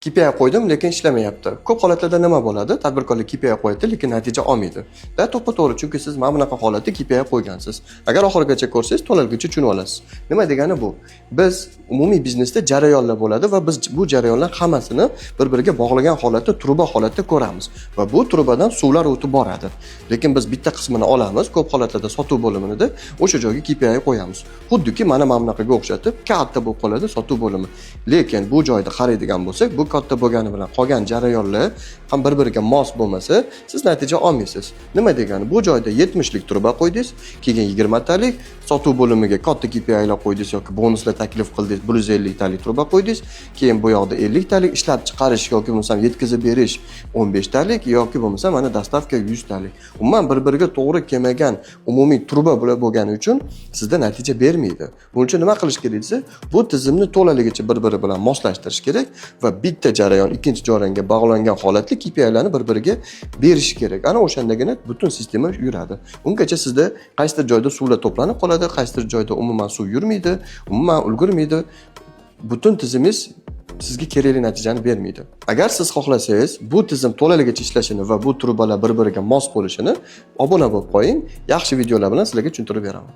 KPI qo'ydim, lekin ishlamayapti. Ko'p holatlarda nima bo'ladi? Tadbirkorlar KPI qo'yadi, lekin natija olmaydi. Da, to'ppa-to'g'ri, chunki siz mana bunaqa holatda KPI qo'ygansiz. Agar oxirigacha ko'rsangiz, to'laligicha tushunib olasiz. Nima degani bu? Biz umumiy biznesda jarayonlar bo'ladi va biz bu jarayonlar hammasini bir-biriga bog'lagan holatda, truba holatda ko'ramiz va bu trubadan suvlar o'tib boradi. Lekin biz bitta qismini olamiz, ko'p holatlarda sotuv bo'limida o'sha joyga KPI qo'yamiz. Xuddiki mana bunaqaga o'xshatib katta bo'lib qoladi sotuv bo'limi. Lekin bu joyda qaraydigan bo'lsak, bu katta bo'lgani bilan qolgan jarayonlar ham bir-biriga mos bo'lmasa, siz natija olmaysiz. Nima degani? Bu joyda 70 lik truba qo'ydingiz, keyin 20 talik sotuv bo'limiga katta KPIlar qo'ydingiz yoki bonuslar taklif qildingiz, 150 talik truba qo'ydingiz, keyin bu yoqda 50 talik ishlab chiqarish yoki bo'lmasam yetkazib berish 15 talik yoki bo'lmasa mana доставка 100 talik. Umuman bir-biriga to'g'ri kelmagan umumiy truba bular bo'lgani uchun sizda natija bermaydi. Buning uchun nima qilish kerak desa, bu tizimni to'laligicha bir-biri bilan moslashtirish kerak va bitta jarayon ikkinchi jarayonga bog'langan holatda KPIlarni bir-biriga berish kerak. Ana o'shandagina butun sistema yuradi. Ungacha sizda qaysidir joyda suvlar to'planib qoladi, qaysidir joyda umuman suv yurmaydi, umuman ulgurmaydi. Butun tizimingiz sizga kerakli natijani bermaydi. Agar siz xohlasangiz, bu tizim to'laligicha ishlashini va bu trubalar bir-biriga mos bo'lishini, obuna bo'lib qo'ying. Yaxshi videolar bilan sizlarga tushuntirib beraman.